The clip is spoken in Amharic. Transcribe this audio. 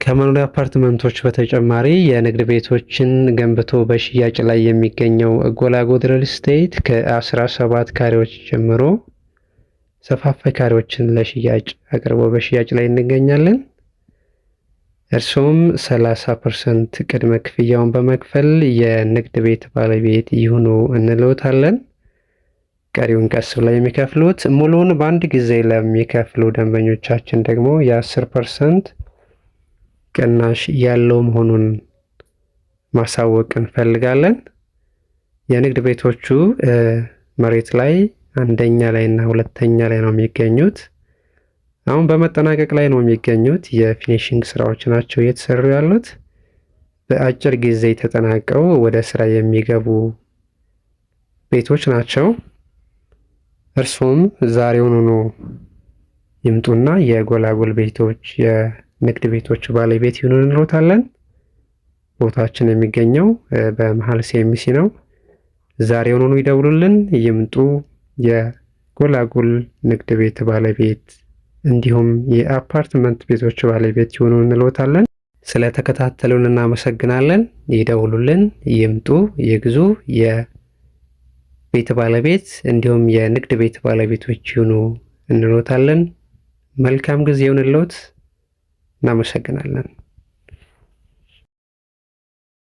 ከመኖሪያ አፓርትመንቶች በተጨማሪ የንግድ ቤቶችን ገንብቶ በሽያጭ ላይ የሚገኘው ጎላጎል ሪል ስቴት ከ17 ካሬዎች ጀምሮ ሰፋፊ ካሬዎችን ለሽያጭ አቅርቦ በሽያጭ ላይ እንገኛለን። እርሶም 30% ቅድመ ክፍያውን በመክፈል የንግድ ቤት ባለቤት ይሁኑ እንለዎታለን። ቀሪውን ቀስ ብለው የሚከፍሉት፣ ሙሉውን በአንድ ጊዜ ለሚከፍሉ ደንበኞቻችን ደግሞ የ10% ቅናሽ ያለው መሆኑን ማሳወቅ እንፈልጋለን። የንግድ ቤቶቹ መሬት ላይ አንደኛ ላይ እና ሁለተኛ ላይ ነው የሚገኙት። አሁን በመጠናቀቅ ላይ ነው የሚገኙት። የ finishing ስራዎች ናቸው እየተሰሩ ያሉት። በአጭር ጊዜ ተጠናቀው ወደ ስራ የሚገቡ ቤቶች ናቸው። እርሶም ዛሬውኑ ይምጡና የጎላጎል ቤቶች የንግድ ቤቶች ባለቤት ይሁኑ እንሎታለን። ቦታችን የሚገኘው በመሀል ሲኤምሲ ነው። ዛሬውኑ ይደውሉልን፣ ይምጡ። የጎላጎል ንግድ ቤት ባለቤት እንዲሁም የአፓርትመንት ቤቶች ባለቤት ይሁኑ እንሎታለን። ስለተከታተሉን እናመሰግናለን። ይደውሉልን፣ ይምጡ፣ ይግዙ። የቤት ባለቤት እንዲሁም የንግድ ቤት ባለቤቶች ይሁኑ እንሎታለን። መልካም ጊዜ ይሁንልዎት። እናመሰግናለን።